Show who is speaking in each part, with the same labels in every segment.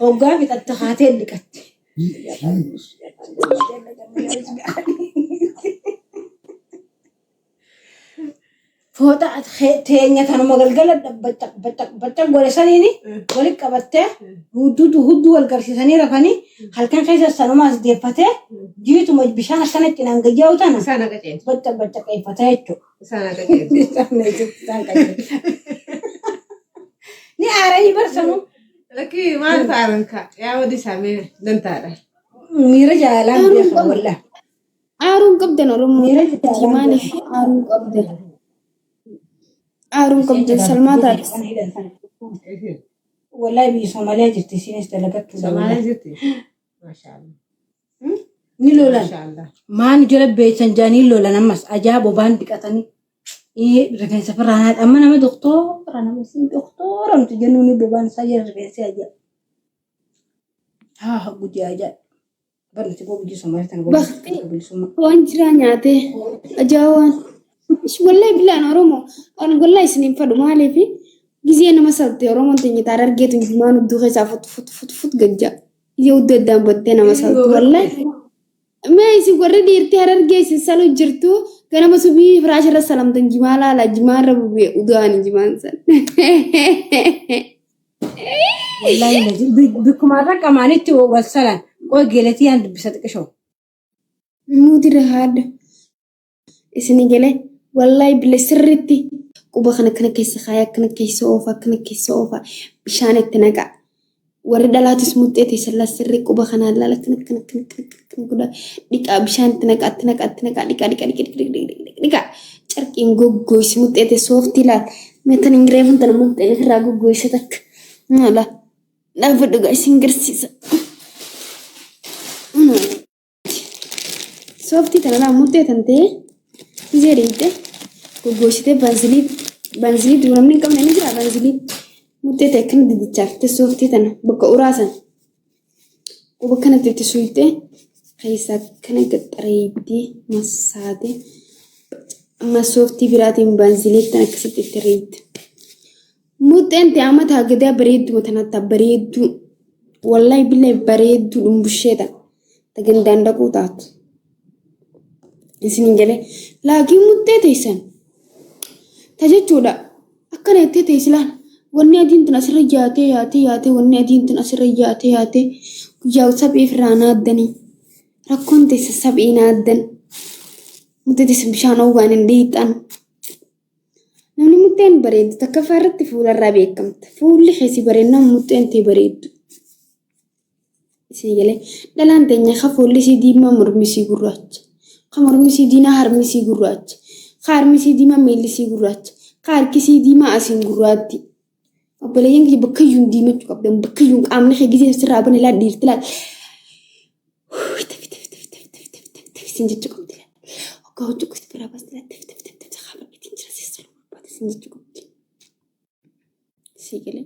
Speaker 1: Hoggaa fixatte kaatee dhiqatte. Fooxa teenya tanuma galgala bacaq bacaq bacaq godhe saniini walitti qabattee hudduu hudduu wal garsiisanii rafanii halkan keessa sanuma as deeffatee jiituma bishaan akkana cinaan gayyaa'u tana
Speaker 2: Isaan akka ceetu.
Speaker 1: bacaq bacaqeeffatee jechuudha.
Speaker 2: Isaan akka ceetu.
Speaker 1: Isaan qajeelu. Ni aaranii barsanuu
Speaker 2: Lakkii maal ta'an ka yaa wadii isaanii dantaadha.
Speaker 1: miira jaalalaan
Speaker 3: Aaruun
Speaker 1: beekan
Speaker 3: qabu.
Speaker 1: wallah.
Speaker 3: Aaruun qabdan Oromoo.
Speaker 1: Miira
Speaker 3: Ati
Speaker 1: jaalaan
Speaker 3: maaliif
Speaker 1: beekan.
Speaker 3: aaruun qabdan? Aaruun qabdan Salmaa taate.
Speaker 1: Wallahi biyya Somaaliyaa jirti isinis dalagattuudha
Speaker 2: Somaalee
Speaker 1: wallahi.
Speaker 2: jirti. Maashaallah.
Speaker 1: Ni lolan.
Speaker 2: Maashaallah.
Speaker 1: Maan jala beeysan jaanii lolan ammas ajaa bobaan dhiqatanii rifeensa firraa naadha. Amma nama doktoora nama isin doktoora nuti jennu ni bobaan isaa jala rifeensi ajaa. Haa guddi ajaa. Bar nuti boo biyya Somaaliyaa tana
Speaker 3: Bakti
Speaker 1: bilisummaa.
Speaker 3: waan jiraa nyaatee ajaa'awaan. Wallahi bilaan Oromoo wallahi isin hin fadhu maaliif gizee nama salte Oromoon teenya taara argeetu jimaan hudduu keessaa fut fut fut fut gajja. Gizee hudduu addaan battee nama saltu wallahi. Mee isin warri dhiirtii harargee isin salu jirtu ganama subii firaasha irra salamtan jimaa laala jimaa irra bubu'e udaani jimaan san.
Speaker 1: Wallahi bikkuma irra qamaanitti wal salan qoy geeletii yaan dubbisa xiqishoo.
Speaker 3: Nuti haadha isin galee wallahi bile sirriitti quba kana kana keessa kaaya akkana keessa oofa akkana keessa oofa bishaan itti naqaa. Warri dhalaatis muxxee teessallaa sirrii quba kanaan laala akkana akkana akkana akkana akkana godha dhiqaa bishaan itti naqaa itti naqaa itti naqaa dhiqaa dhiqaa dhiqaa dhiqaa dhiqaa dhiqaa carqiin goggooysi muxxee tee sooftii laal meetan hin reefun tana muxxeen ofirraa goggooyse takka maala dhaabbadhu gaa isin garsiisa. Sooftii tana laa muxxee tan ta'e gizee dhiqxe goggooysitee baanzilii baanzilii dura namni hin qabne ni jira baanzilii muxxee ta'e akkana didichaaftee sooftii tana bakka uraasan quba kanatti itti suuqxee keessaa akkana gaxxareettee massaatee amma sooftii biraatiin baanzilii tan akkasitti itti reeyte. Muxxeen ta'e amma taagadaa bareedduma tanatti bareedduu wallahi billahi bareedduu dhumbushee tana ta gandaan dhaquu taatu. Isin galee laakiin muxxee teessan ta jechuudha akkana jettee teessilaan wanni adiin tun asirra yaatee yaatee yaatee wanni adiin tun asirra yaatee yaatee guyyaa saphii irraa naaddanii rakkoon teessa saphii naaddan muxxee teessan bishaan oowwaan hin dhiixan. Namni muxxeen bareeddu takkaffaa irratti fuularraa beekamta. Fuulli keessi bareednaan muxxeen ta'e bareeddu. Isin galee dhalaan teenya ka fuulli isii diimaa mormi isii gurraacha. Ka mormi isii diimaa harmi isii gurraacha. Ka harmi isii diimaa miilli isii gurraacha. Ka harki isii diimaa asiin gurraatti. Obboleeyyan kiyya bakka iyyuu hin diimachuu qabdan bakka iyyuu qaamni kee gizee sirraa bane laal dhiirti laal. Tafi tafi tafi tafi tafi tafi tafi tafi sin jechuu qabdi laal. Hoggaa huccuu gosti biraa baasti laal tafi tafi tafi tafi haala ittiin jira seessaruu barbaade sin jechuu qabdi. Sii galee.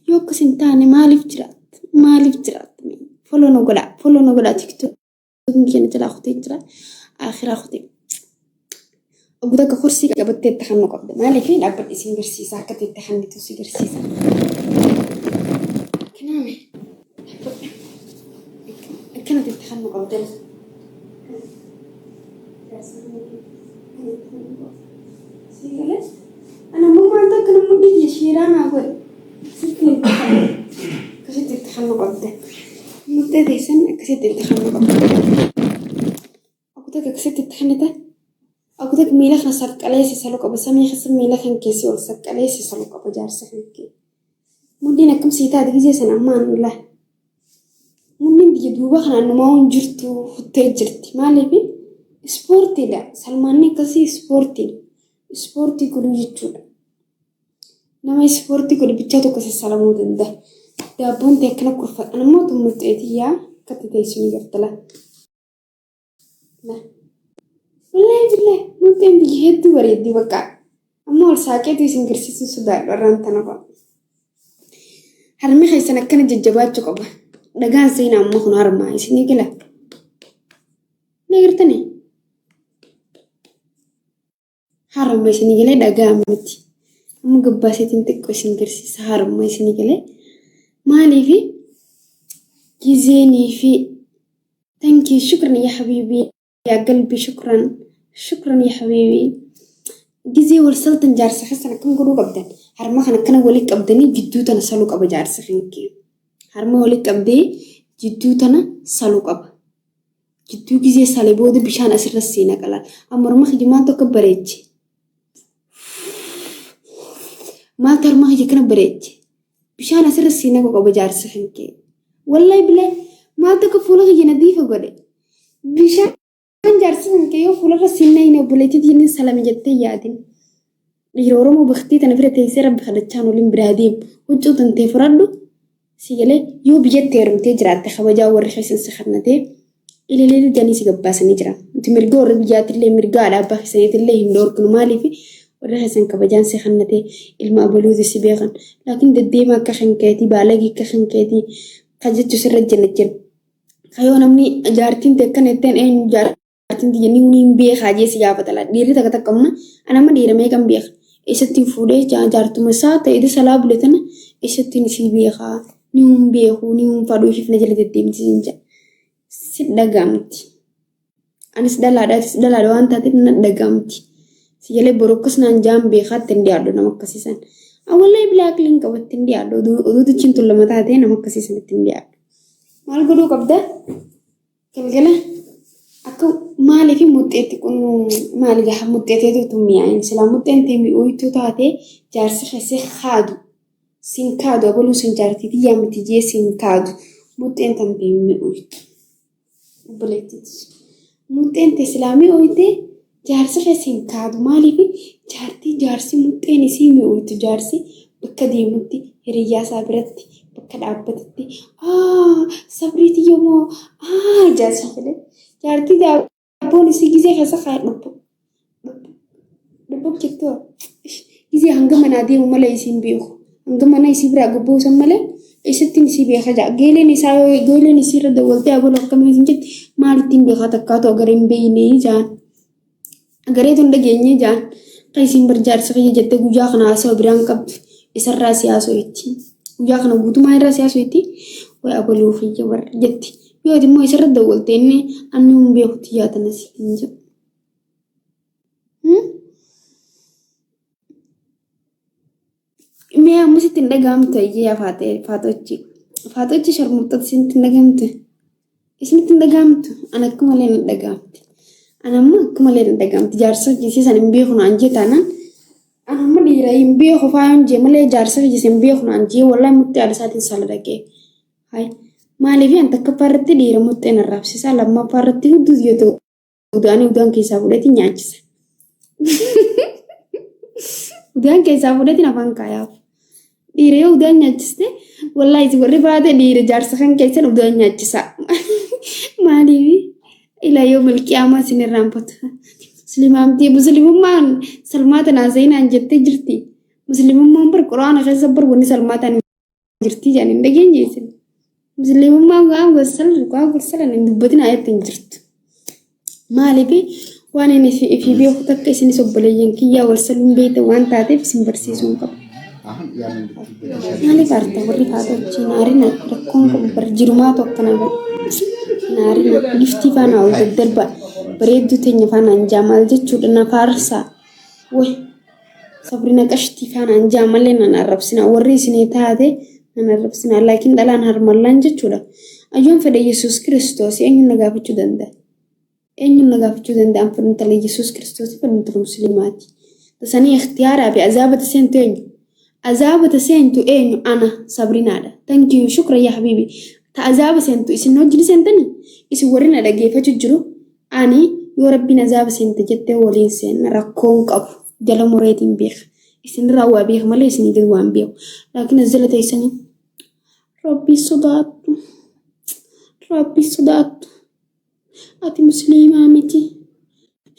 Speaker 3: Yoo akkas hin taane maaliif jiraatta? Maaliif jiraatta? Follow nu godhaa. Follow nu godhaa TikTok keenya jalaa kutee jira. Akhiraa kutee. Oguu takka kursii qabattee itti hannu qabda. Maaliif dhaabbadhi isin garsiisa akka itti hannitu si garsiisa. Kanaame akkanatti itti hannu qabdan. Ana ammoo maal takka nama biyya sheeraa naa godhe. Akkasitti itti hannu qabda. Murtee teessan akkasitti itti hannu qabda. Oguu takka akkasitti itti hannita. Oguu takka miila kana saqqalee si salu qaba. Samii keessa miila kan keessi ol saqqalee si salu qaba jaarsa kan kee. Mudhiin akkam sii taate gizee sana ammaan laa. Mudhiin biyya duuba kanaan numaa hin jirtu huttee jirti. Maaliif ispoortiidha. Salmaanni akkasii ispoortiidha. Ispoortii godhuu jechuudha. Nama ispoortii godhu bichaa tokko sassalamuu danda'a. Daabboon ta'e akkana kurfadhan immoo tummuxxeetii yaa akkatti teessumni gartala. Wallahi billahi muxxeen biyya hedduu bareeddi bakka. Amma ol saaqeetu isin garsiisuu sodaadhu irraan tana fa'a. Harmi keessan akkana jajjabaachuu qaba. Dhagaan seenaa ammoo kun harmaa isinii gala. Ni agartanii? Harma isinii galee dhagaa miti. Amma gabbaaseetiin xiqqoo isin garsiisa harma isinii galee. Maaliifi Gizeenii fi thank you shukran ya habibi ya qalbi shukran shukran ya habibi. Gizee wal saltan jaarsa keessan akkam godhuu qabdan? Harma kana akkana walii qabdanii jidduu tana saluu qaba jaarsa kenkee. Harma walii qabdee jidduu tana saluu qaba. Jidduu gizee salee booda bishaan asirra seena qalaal. Amma harma kiyya maaltu akka bareeche? Maaltu harma kiyya kana bareeche? Bishaan asirra seenaa qaba jaarsa kenkee. Wallahi bilaay maaltu akka fuula kiyya nadiifa godhe? Bishaan jaarsa kenkee yoo fuularra seenaa hin obboleettii inni salame jettee yaadin. Dhiira Oromoo baktii tana bira teessee rabbi kadhachaan waliin biraa deemu. Huccuu tantee fudhadhu. Si galee yoo biyyatti heerumtee jiraatte kabajaa warri keessan si kannatee ililee didanii si gabbaasanii jiran. Nuti mirga warra biyyaatillee mirga haadha abbaa keessaniitillee hin dhoorkinu maaliif warri keessan kabajaan si kannatee ilma abaluuti si beekan. Laakiin deddeema akka kan keetii baalagii akka kan keetii kan jechu sirra jenna jenna. Kayoo namni jaartiin ta'e akkana jetteen eenyu jaartiin tiyya ni hin beekaa jee si gaafata laata. Dhiirri takka takka humna ana amma dhiira meeqan beeka. Eessattiin fuudhee jaartuma isaa ta'e salaa bule tana eessattiin isii beekaa. Ni hin beeku ni hin fadhuu ishiif na jala deddeemti siin jedha. Si dhagaamti. Anis dhalaadha atis dhalaadha waan taateef na dhagaamti. Si jalee borokkas naan jaan beekaatti hin dhiyaadhu nama akkasiisan. Awwallahi bilaa aqliin qabatti hin dhiyaadhu. Oduu dichiin tun lama taatee nama akkasiisan itti hin dhiyaadhu. Maal godhuu qabda? Galgala akka maaliif muxxeetti kun maali gaha muxxeeteetu tun mi'aayin silaa muxxeen tee mi'ooytuu taate jaarsi keessee kaadu sin kaadu abaluu sin jaartii tiyyaa miti jee sin kaadu muxxeen tan tee mi'ooytu obboleettiiti. Muxxeen tee silaa mi'ooyte jaarsi kee sin kaadu maaliif jaartii jaarsi muxxeen isii mi'ooytu jaarsi bakka deemutti hiriyyaa isaa biratti bakka dhaabbatetti sabrii tiyya moo jaarsi jedhe jaartii daabboon isii gizee keessa kaa'e dhubbu dhubbu jettoo gizee hanga manaa deemu malee isiin beeku hanga mana isii biraa gobbuusan malee isittiin isii beeka ja'a geeleen isaa yoo geeleen isii irra dawwaltee abaluu akkamii isin jetti maal ittiin beekaa takkaatu agaree hin beekne ja'an agareetu hin dhageenye ja'an kan isiin bar jaarsa kiyya jettee guyyaa kana haasawaa biraan qabdu isarraa si haasawitti guyyaa kana guutumaa irraa si haasawitti way abaluu kiyya bar jetti yoo ati immoo isarra dawwalte inni anni hin beekutti yaatana si hin jedhu. Mee amma sitti hin dhaga'amtu ayyee faatochi. Faatochi sharmuuxxatti isinitti hin dhaga'amtu. Isinitti hin dhaga'amtu. Ana akka malee hin dhaga'amti. Ana amma akka malee hin dhaga'amti. Jaarsa hojii san hin beeku naan jee taanaan. Ana amma dhiira hin beeku faayoon jee malee jaarsa hojii hin beeku naan jee wallahi murtii haadha isaatiin sala dhaqee. Hayi maaliif an takkaffaa irratti dhiira muxxeen arraabsisaa lammaffaa irratti hudduu yoo ta'u udaanii udaan keessaa fudhati nyaachisa. Udaan keessaa fudhatin afaan kaayaaf. Dhiira yoo udaan nyaachiste wallaahi isin warri baate dhiira jaarsa kan keessan udaan nyaachisa. Maaliif ilaa yoo milqiyaamaa isin irraanfatu. Muslimaamtii muslimummaan salmaata naasayinaan jettee jirti. Muslimummaan bar quraana keessa bar wanni salmaataan jirti jedhan hin dhageenye isin. Muslimummaan waan gosa waan gosa hin dubbatin ayatti hin jirtu. Maaliif waan inni ifii beeku takka isinis obboleeyyan kiyyaa wal saluun beektan waan taateef isin barsiisuu hin qabu. Maaliif aarta warri faatochi naarina rakkoon qabu bar jirumaatu akkana godhe. Naarina giftii faana ol daddarba bareedduu teenya faanaan jaamaal jechuudha na faarsaa. Way sabrina qashtii faanaan jaamalee nan arrabsina warri isinii taate nan arrabsina laakiin dhalaan harmallaan jechuudha. Ayyoon fedha Yesuus Kiristoos eenyuun na gaafachuu danda'a? Eenyuun na gaafachuu danda'an fedha intala Yesuus Kiristoos fedha intala Musliimaati. Tasanii ikhtiyaaraa fi azaabata seentu eenyu? Azaabata seentu eenyu? Ana Sabrinaadha. Thank you shukra yaa habibi. Ta azaaba seentu isin wajjin seentanii? Isin warri na dhageeffachuu jiru ani yoo rabbiin azaaba seente jettee waliin seenna rakkoon qabu jala mureetiin beeka. Isinirraa waa beeka malee isinii gadi waan beeku. Laakiin as jala teessanii rabbii sodaattu. Rabbii sodaattu. Ati musliimaa miti.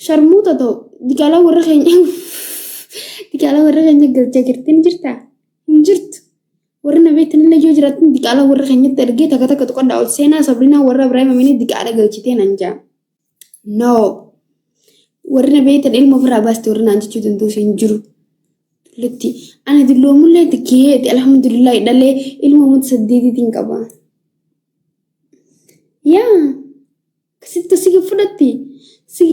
Speaker 3: Sharmuuta ta'u diqaalaa warra keenya diqaalaa warra keenya galchaa jirti ni jirtaa? Hin jirtu. Warri na beektan illee yoo jiraatan diqaalaa warra keenyatti ergee takka takka tuqadhaa ol seenaa Sabrinaa warra Ibraahim Aminii diqaala galchitee nan jaa. No. Warri na beektan ilma ofirraa baaste warri naan jechuu danda'u hin jiru. Lutti ani dulloomullee tikkeetti alhamdulillah dhalee ilma uummata saddeetiitiin qaba. Yaa akkasitti si fudhatti si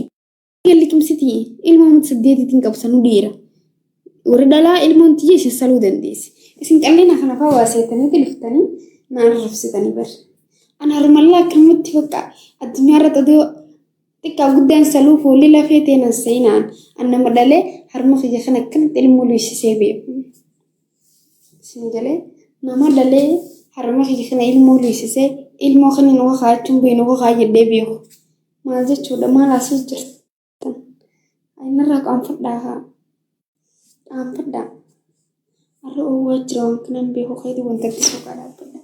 Speaker 3: liqimsiti ilmoo amata saddeetiitiin qabsanuu dhiira. Warri dhalaa ilmoon tiyya isin saluu dandeessi. Isin qalleena kana fa'aa waa seetanii dhuftanii na arrabsitanii bar. Ana harmallaa akkanumatti bakka addunyaa irratti odoo xiqqaa guddaan saluu foolii lafee ta'e nan seenaan an nama dhalee harma kiyya kana akkanatti ilmoo luysisee beeku. Isin galee nama dhalee harma kiyya kana ilmoo luysisee ilmoo kana nu kakaachuun beenu kakaa jedhee beeku. Maal jechuudha maal asii jirtan? Innarraa qaanfadhaa haa. Qaanfadhaa. Har'a oowwaa jira waan kanan beeku keetii wanta itti soqaa dhaabbadha.